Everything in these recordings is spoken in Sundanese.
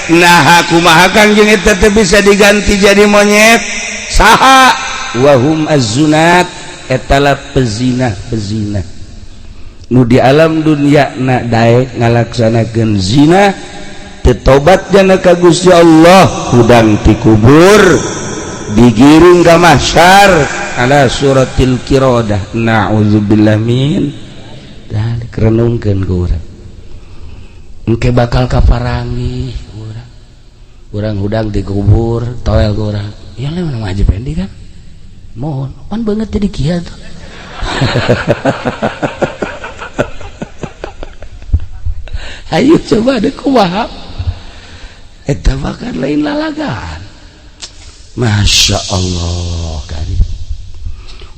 Nah, kumaha Kangjeng eta teh bisa diganti jadi monyet? Saha? Wahum az-zunat, etala pezina pezina nu di alam dunia na daek ngalaksanakeun zina teu tobat jana ka Gusti Allah, hudang ti kubur digiring ka mahsyar ala suratil qiradah. Na'udzubillah min dzalik. Renungkeun ku urang, engke bakal kaparangi urang, urang hudang di kubur toel ku urang, ya lain nama Haji Pendi kan mohon pan banget jadi kieu tuh. Ayo coba deh kumaha eta bakal lain lalagan. Masya Allah karim.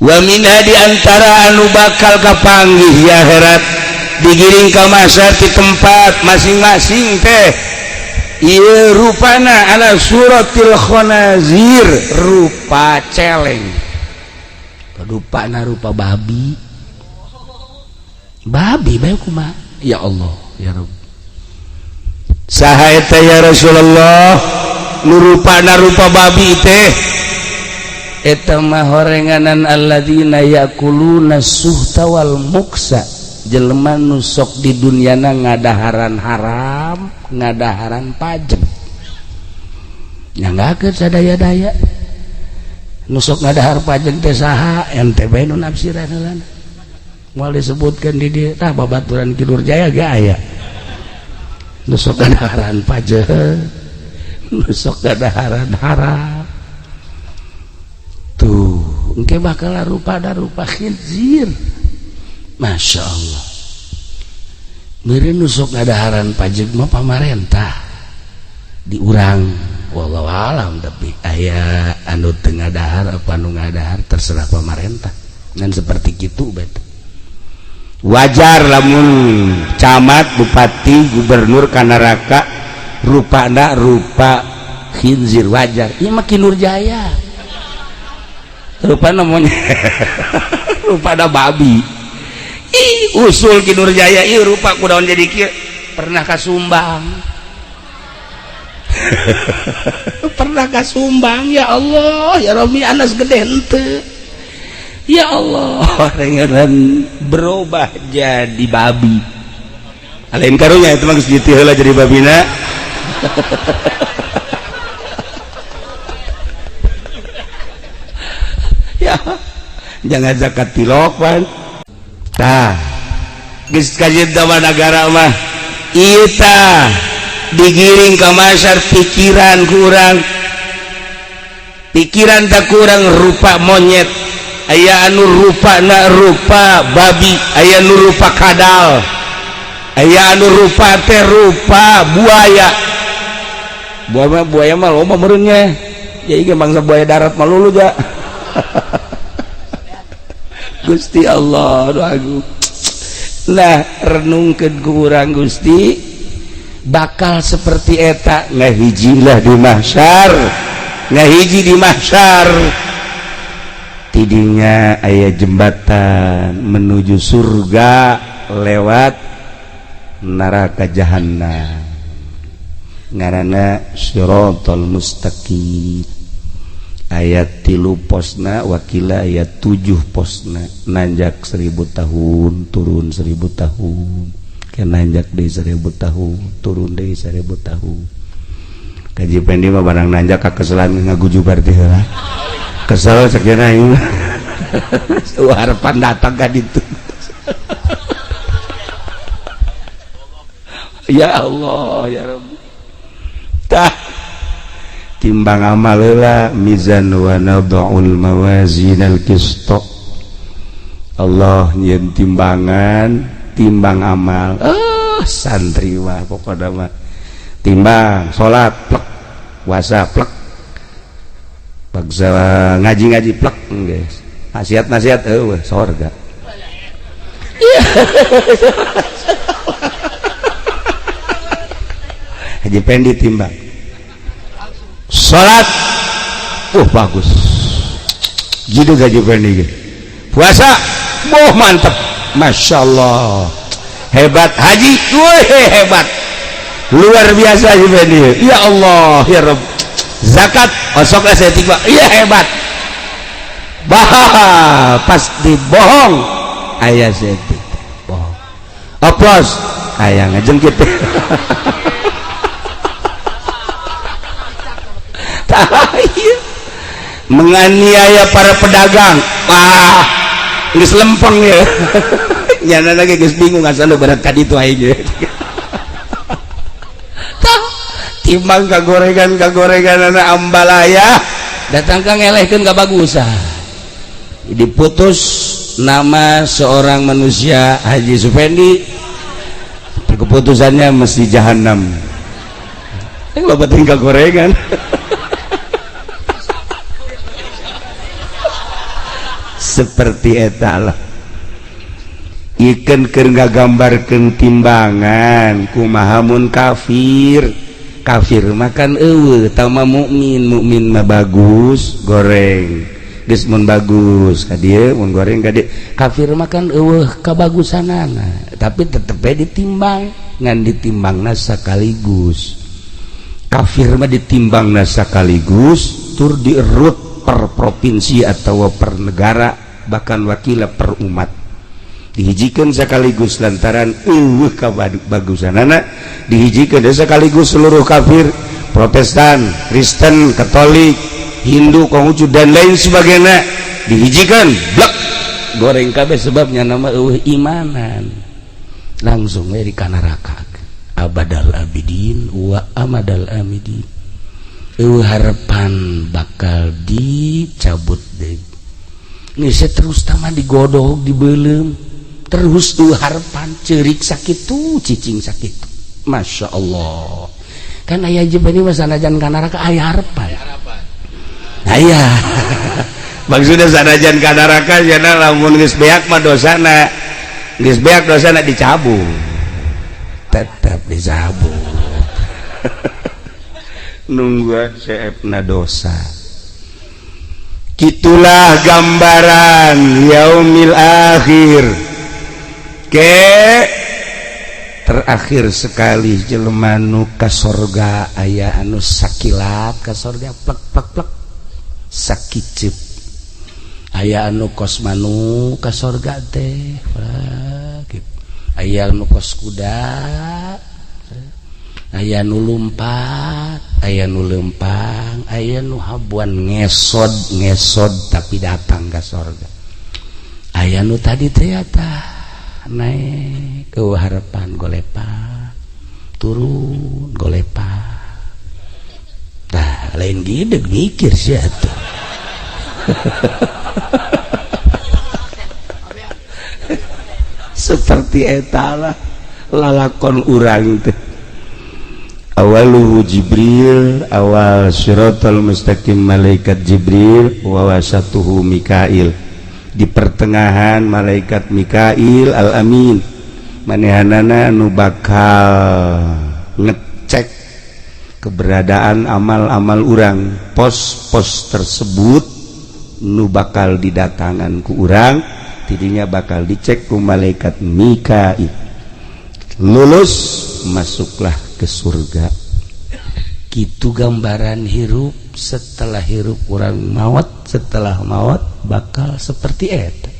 Wa minha di antara anu bakal kapanggih ya akhirat digiring ka mahsyar di tempat masing-masing teh ieu rupana ala suratil khanazir, rupa celeng, rupana rupa babi, babi bae kumaha ya Allah ya Rabb. Saha eta ya Rasulullah nu rupana rupa babi teh? Eta mah horenganan alladzina yakuluna suhta wal muksa, jelema nu sok di dunyana ngadaharan haram, ngadaharan pajeng, nyanggakeun sadaya-daya. Nu sok ngadahar pajeng teh saha? Ente bae nu nafsiran heulana, moal disebutkeun di dieu. Tah babaturan Ki Nurjaya ge aya nu sok ngadaharan pajeng, nu sok ngadaharan haram. Tuh engke bakal rupa da rupa khinzir. Masya Allah. Meureun nu sok ngadaharan pajeg mah pamarentah di urang, wallahu alam, tapi aya anu teu ngadahar apa anu ngadahar terserah pamarentah. Ngan seperti kitu bet. Wajar lamun camat, bupati, gubernur ka neraka rupana rupa khinzir, wajar. Ieu mah Ki Nurjaya. Rupana monyet, rupana babi. Ih, usul Ki Nurjaya ieu rupa kudaon jadi kieu, pernah ka Sumbang. Pernah ka Sumbang ya Allah ya Rabbi, anas gede henteu ya Allah, rengeran berubah jadi babi. Lain karunya itu mah geus dieu heula jadi babina. Ya, jangan zakat tilok pan. Tah, geus kajian nagara mah ieu tah digiring ka masar pikiran kurang, pikiran tak kurang rupa monyet, aya anu rupa na rupa babi, aya anu rupa kadal, aya anu rupa teh rupa buaya. Buaya buaya mah loba meureunnya, ya ieu bangsa buaya darat mah lulu ja. Gusti Allah aduh agung. Nah renungkeun ku urang Gusti bakal seperti eta ngahijilah di mahsyar, ngahiji di mahsyar tidinya aya jembatan menuju surga lewat neraka jahannam, ngaranna siratal mustaqim. Ayat 3 posna wakila ayat 7 posna, nanjak 1000 tahun turun 1000 tahun, ke nanjak deui 1000 tahun turun deui 1000 tahun. Kaji Pendi mah barang nanjak ka keselan ngagujubar teh heula, kesel sakieu aing harapan datang ka ditu. Ya Allah ya Rabbi. Tah timbang amal heula mizan wa nad'ul mawazinal qist. Allah nyieun timbangan, timbang amal. Santri mah pokona mah timbang salat plek, puasa plek, bagsa ngaji-ngaji plek, guys. Nasihat-nasihat eueuh sorga. Haji Pendi timbang salat, bagus gitu Haji Pendi. Puasa, boh mantep, masya Allah, hebat haji, wih hebat. Luar biasa Fendi. Ya Allah ya Rabb. Zakat osok lah saya tiba. Iya hebat. Bah pasti bohong. Ayah saya bohong. Oplos ayah ngejengkit. Menganiaya para pedagang. Wah, geus lempeng ya. Nyana lagi geus bingung asal berat ka ditu aing. Timbang kagorengan anak ambalaya datang ka ngelehkeun ka bagusan. Diputus nama seorang manusia Haji Sufendi, keputusannya mesti jahanam. Yang loba tinggal gorengan. Seperti eta lah. Ikeun keur ngagambarkeun timbangan kumaha mun kafir. Kafir makan eueuh tama mukmin, mukmin mah bagus goreng. Geus mun bagus ka dieu, mun goreng ka dieu. Kafir makan eueuh kabagusanana, tapi tetep we ditimbang, ngan ditimbangna sakaligus. Kafir mah ditimbangna sakaligus tur dierut per provinsi atau per negara, bahkan wakila per umat. Dihijikeun sekaligus lantaran eueuh kabagusanana, dihijikeun sekaligus seluruh kafir, Protestan, Kristen, Katolik, Hindu, Konghucu dan lain sebagainya dihijikeun blek goreng kabeh sebabnya nama eueuh imanan. Langsung we di neraka. Abadal abidin wa amadal amidin. Eueuh harapan bakal dicabut deui. Geus terus tama digodog dibeuleum terus tuh harapan cerik sakitu cicing sakitu. Masya Allah. Kan aya jebani mah sanajan ka neraka aya harapan. Aya. Maksudna sanajan ka neraka cenah lamun geus beak mah dosana. Geus beak dosana dicabut. Tetep dicabut. Nungguan seepna dosa. Kitulah gambaran yaumil akhir. Ke terakhir sekali jelema nu ka sorga aya anu sakilat ka sorga plek plek plek sakiceup, aya anu kos manu ka sorga teh plek, aya anu kos kuda, aya nu lumpat, aya nu lempang, aya nu habuan ngesod ngesod tapi datang ka sorga. Aya nu tadi teh tah naik ke harapan golepa turun golepa. Dah lain gede mikir sih atuh. Seperti eta lah lalakon urang teh. Awaluhu Jibril, awal siratal mustaqim malaikat Jibril, wa wasatuhu Mikail. Di pertengahan malaikat Mikail al-Amin, manehanana nu bakal ngecek keberadaan amal-amal urang. Pos-pos tersebut nu bakal didatangan ku urang, tidinya bakal dicek ku malaikat Mikail. Lulus masuklah ke surga. Kitu gambaran hirup setelah hirup urang maot, setelah maot bakal seperti eta.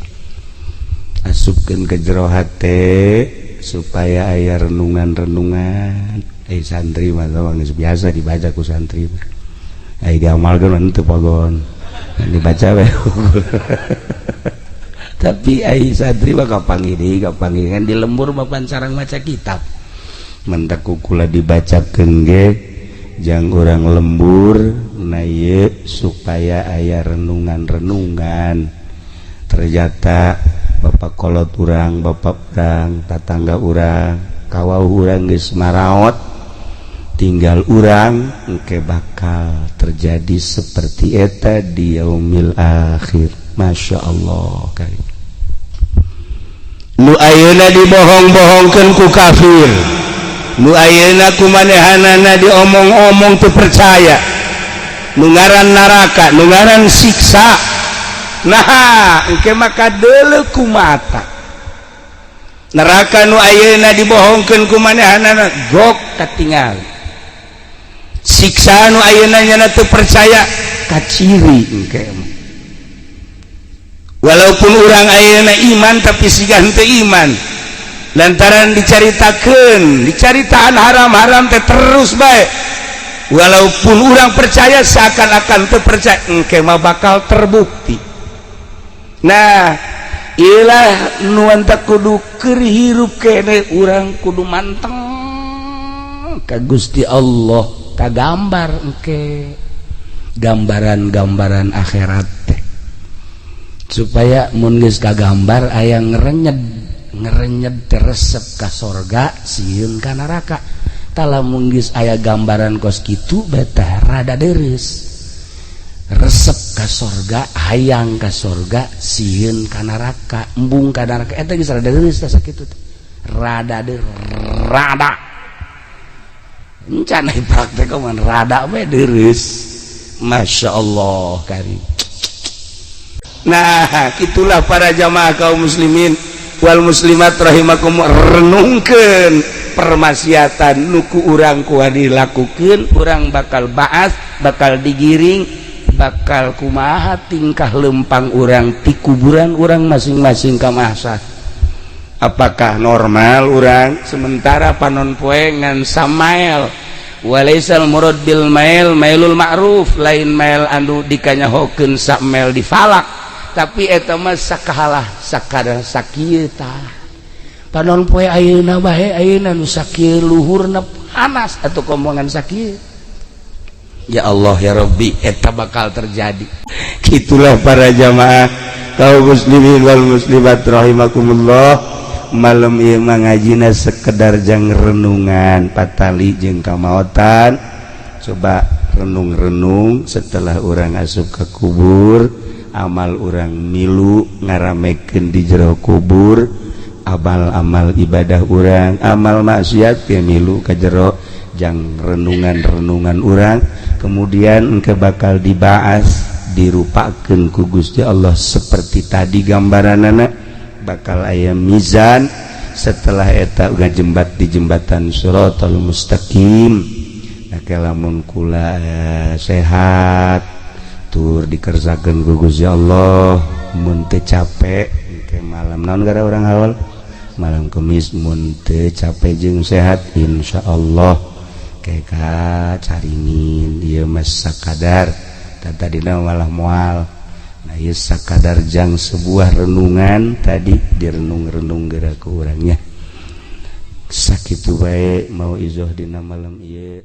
Asupkeun ke jero hate supaya aya renungan-renungan. Santri mah geus biasa dibaca ku santri mah. Ai diamalkeun mah teu pogon. Dibaca we. Tapi ai santri mah kapanggih deui kapanggih kan di lembur mah pan sarang maca kitab. Mentak kula dibacakeun ge jang urang lembur na ieu supaya aya renungan-renungan. Ternyata bapak kolot urang, bapak urang, tatangga urang, kawau urang geus maraot, tinggal urang engke bakal terjadi seperti eta di yaumil akhir. Masya Allah. Nu ayeuna dibohong-bohongkeun ku kafir, nu ayeuna ku manehanana diomong-omong teu percaya, nu ngaran neraka, nu ngaran siksa. Nah, engke maka deuleu ku mata. Neraka nu ayeuna dibohongkeun ku manehanana gok katingal. Siksa nu ayeuna nyana teu percaya kaciri engke. Walaupun urang ayeuna iman, tapi siga henteu iman lantaran dicaritakeun, dicaritaan haram-haram teh terus bae. Walaupun urang percaya, seakan-akan teu percaya, engke mah bakal terbukti. Nah, ilah nu tak kudu keur hirup kene, urang kudu manteng ka Gusti Allah. Kagambar engke gambaran-gambaran akhirat teh, supaya mun geus kagambar aya ngerenyed ngerenyed, teresep ka sorga, sieun ka neraka. Lamun geus aya gambaran kos kitu, betah rada deres resep ka sorga, hayang ka sorga, sieun ka neraka, embung ka neraka. Eta geus rada deres tah sakitu teh. Rada rada encan praktek mah rada we deres. Masya Allah karim. Nah, itulah para jamaah kaum muslimin wal muslimat rahimakum, renungkeun permaksiatan nu ku urang kuat dilakukeun. Urang bakal baas, bakal digiring, bakal kumaha tingkah lempang urang di kuburan urang masing-masing ka masa. Apakah normal urang sementara panon poe ngan samael? Walaisal murad bil mail mailul ma'ruf, lain mail anu dikanyahokeun samel di falak, tapi eta mah sakahalah sakadar sakieu. Tah, panon poe ayeuna bae, ayeuna nu sakieu luhurna panas atau komongan sakieu. Ya Allah ya Rabbi, eta bakal terjadi. Itulah para jamaah kaum muslimin wal muslimat rahimakumullah, malam ieu mah ngajina sekedar jang renungan patali jeung kamaotan. Coba renung-renung, setelah urang asup ke kubur, amal urang milu ngaramekeun di jero kubur. Amal-amal ibadah urang, amal maksiat ke milu ka jero jang renungan-renungan urang. Kemudian engke bakal dibahas, dirupakeun ku Gusti Allah seperti tadi gambaranana. Bakal aya mizan. Setelah eta ngajembat di jembatan Shiratal Mustaqim. Nah, lamun kula sehat tur dikerjakan ku Gusti Allah, mun teu capek ke malam naon gara urang haul malam Kemis, mun teu capek jeung sehat, insyaallah ka Caringin. Ieu mah sakadar tadina malah moal. Nah, ieu sakadar jang sebuah renungan tadi, direnung-renung geura ku urangnya. Sakitu bae mau izoh dina malam ieu.